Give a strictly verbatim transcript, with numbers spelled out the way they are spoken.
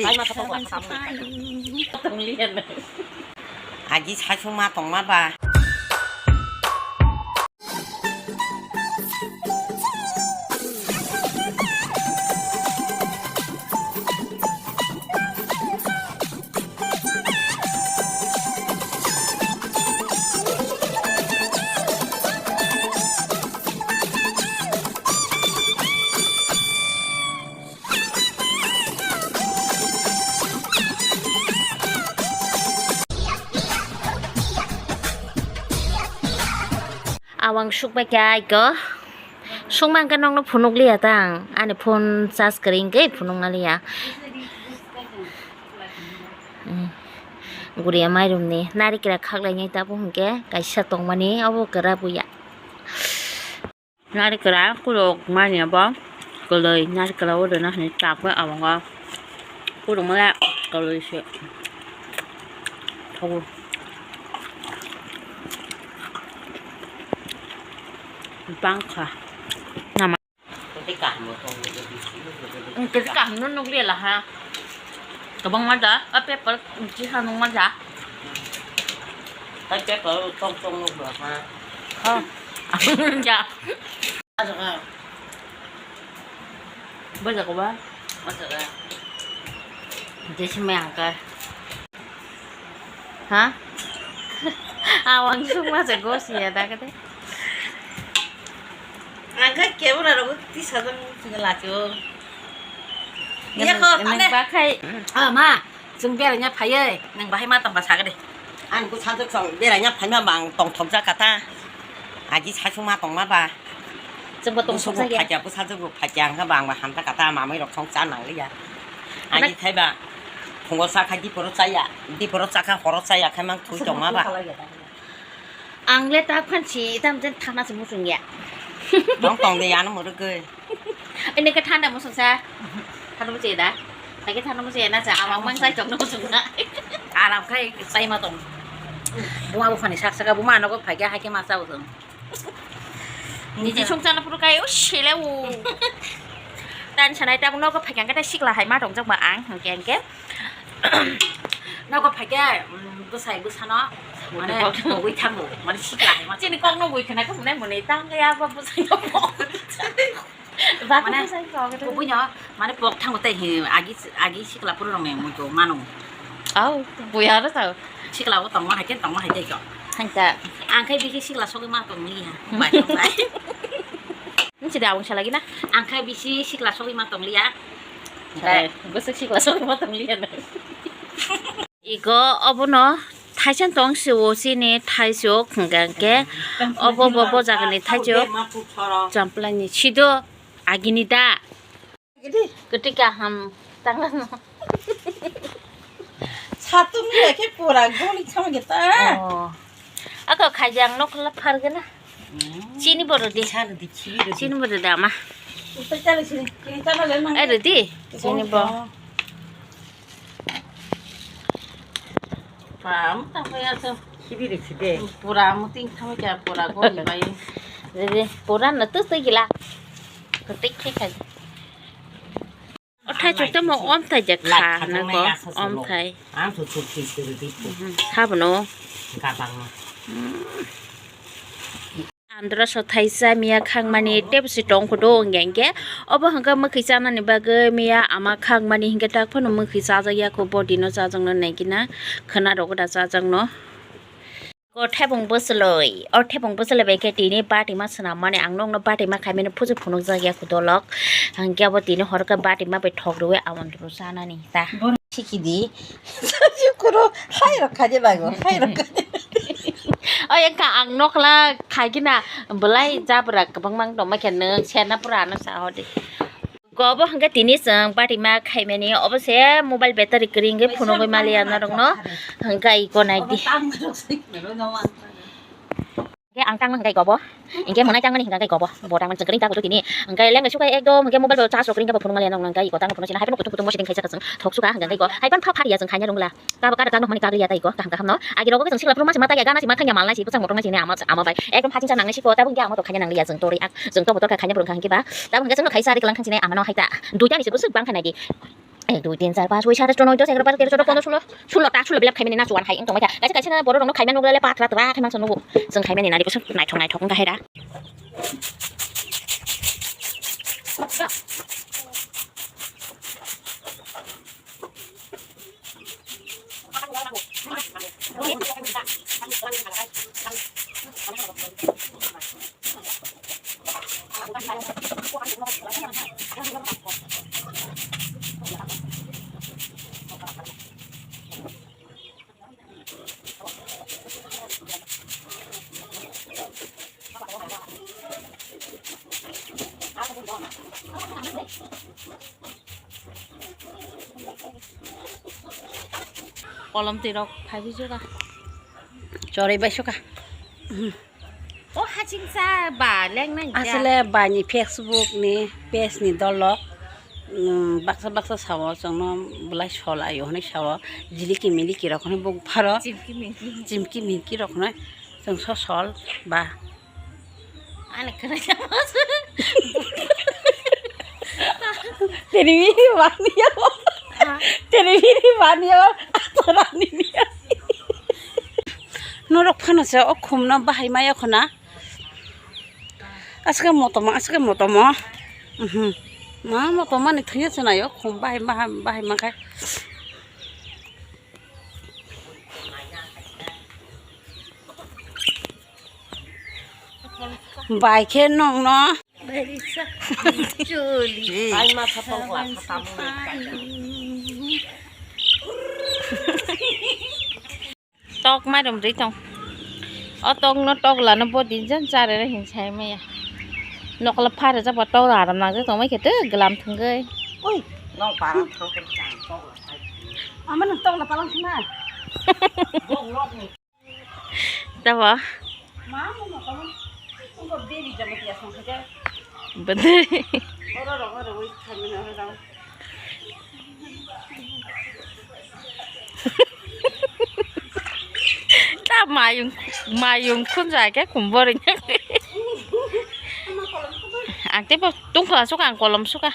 Agi saichung ma tongma ba. Awang sukbai khe aiko. Sukma hwnkhe nokno phunuk liya ta ang. Ani phone charge kwrwi hwnkhe phunukna liya. Guriya mairum ni narikra khaklai nai tabuk hwnkhe kaisa tongmani obo kwra buya. Narikra kuruk mani abo kwlwi narikra o rwna hinwi chakhe abango kuruk maya kwlwi se thogo bangkha nama. Tei kaham no nukliya laha. Kwbangma da, a paper chiha nungma da. A paper tong tong nukliya ha. Ha. Ja. Bajago ba? Bajaga. Jesi mai angka. Ha? Awang sukma se gosi ya da kete. Angka kebura rogo tisa jang singa lacho. Iya ko, ane. Bakhai. Ah, ma, jeng beraina phaiye. Nang bahai ma tongkha sagade. Ang ko sajak song beraina phaima bang tongthok jakata. Agi saichung ma tongma ba. Chwngbo tong Busugo sok ya. Phaiya, bwsajwkbo phaiya, hwnkhai bo ang bai hamjakha ta, mamwi rok song cha nangliya. Ani thaiba phungo cha khai, diporo chaya, diporo cha kha, horo chaya khai mang thwi tongma ba. Ang le ta phan si, tam jen thana se muchung ya. Tong tong de, ano mwrwgwi. Ini ke thanda muchung sa. Thanda muchung da. Lagi thanda muchung na sa, amang mang sai tong muchung na. Aram khai sai ma tong. Buma bu phani sak saka, buma ano ko phaiya, hai ke ma sa usung. Niji songchana phuru kai o sele o. Tan sanai tabuk nogo phaikha khe sikla hai ma tongjak ba ang hwnkhe hwnkhe. Nogo phaikhe, um, bwsai bwsano mane togwi thango, mane sikla hai ma. Chini kokno bui khna khe mane muni tang ya ba bwsai no. Ba mane bwsai ko. Kubuino mane pok thango tei hi agi agi sikla phuru rong ne mui ko mano. Au, bui aro sao. Sikla o tongma hai khe tongma hai tei ko. Hangta. Ang khai bisi sikla sogwi ma tong liya. Hmm. Bai tong bai. Nung sida awang salagi na? Ang khai bisi sikla sogwi ma tong liya. Hai, bwswk sikla sogwi ma tong liya na. Iko obono thaisa tong si o chini thaisok hwnkha khe obo bo bo jagani thaisok champlani sido agini da. Gidi. Kwtwi kaham tanglano. Satung ya khe pura goli thang ge ta. Oh. Ako khaijang nok la phar gana. Hmm. Chini bo rwdi. Sa rwdi, chini rwdi. Chini bo rwdi ama. Utai chale chini. Chini chale le mang. Eh, rwdi. Chini bo. Oh. Pura muting thangwi khe pura goli bai. Rwdi, pura no twi twi gila. Kwtwi khe khai. O thai chuk tamo om thai jak kha na ko, om thai. Ang su su su su ri di. Mhm, kha bono. Ka bang no. Andro so thaisa miya khangmani tebsi tong kudo hwnkhe hwnkhe obo hwnkhe mwkhwi chanani bagwi miya ama khangmani hwnkhe tak phano mwkhwi chajak ya kho body no chajakno naikhe na khwna rogo da chajakno. Ko thebung bwswlwi, o thebung bwswlwi bai khe tini batima swnammani ang nokno batima khaimani phuju phunukjak ya kudolok. Hwnkhe abo tini horo khe batima bai thok rwui amon rw chanani ta. Sikidi. Kuro hai rok khaje bago, hai rok khaje. O engka ang nokla khaigina belai jabra kwbangma tongma khe nwng serna pura ano sa hodi. Go obo hwnkhe tini chwng batima khaimani, obo se mobile battery kwrwi hwnkhe phunugwi maliya norokno, hwnkhe iko naidi. Hwnkhe ang tangma hwnkhe iko obo, hwnkhe mwnai tangmani hwnkhe iko obo, bo tangmani chwng kwrwi ta kuchuk tini, hwnkhe lengnai sukha ekdom, hwnkhe mobile bo charge rok kwrwi hwnkhe bo phunuk maliya norokno, hwnkhe iko tangma phunuk sina hai phano kutung kutung bo setting khaijak chwng thok sukha, hwnkhe iko hai phano phari ya chwng khaina rwngla. Kabo kara kangno hwnmani kagwi ya tei ko kaham kaham no. Agi rogo khe chwng sikla phuru ma se ma taiya, gana se ma thangya malnai se bwsang motok nai se ama, ama bai. Ekdom haching sa nangnai se ko, tabuk ya ama to khaina nangliya chwng torwi ak, chwng to motor kha khaina bwrwng kha hwnkhe ba. Tabuk hwnkhe chwngno khaisa ri kwlang thang sini ama no hai ta. Duita ni se bwswk bang kha nai di. Ek, dui, tin, char, panch, soi, sat, aat, no, noi, dos, egaro, baro, tero, choudo, pondro, sulo, sulo ta, sulo belap khaimani na chuan hai wngtong baikha. Kaisa kaisa na borok rokno khaimani nukle le patra tra khe mangsa nugo. Chwng khaimani nari bwswk naithok naithok wngkha hai da. Kolom twi rok phaiwi suka. Chorwi bai suka. O hachingsa ba lengnai ja. Asle bani Facebook ni page ni dolo, um, baksa baksa sao chwngno bwlai sol ayo hwnwi sao, jiliki miliki rok hwnwi buk pharo. Chimki minki. Chimki minki rok hwnwi chwng so sol ba. Ani khwnai. Tini bini bani ya. Ha? Tini bini bani ya. Atorani niya. Norok phano se o khumno bahai maya khuna. Aske motomo, aske motomo. Mhm. Ma motomo ni thwiya se nayo khum bahai, bahai, bahai makai. Bai khe nongno. Chuli. Ai ma sa tong kla sa tamung. Tok mai rom ri tong. O tok no tok lano bo din jan chare re hin sai maya. Nokla phare jaba tok aram nang je tong mai khe te glam thungoi. Oi, nong parang thang thang tok la phai. Ama nang tok la palang thang na. Bok nok ni. Tabo. Ma mo mo tamo. Ko beri jama tiya song khe. Bener. Oro ro oro oi khamina oro dang. Ta mayung, mayung khunja khe kumbori. Ang tei bo tungkha suka, ang kolom suka.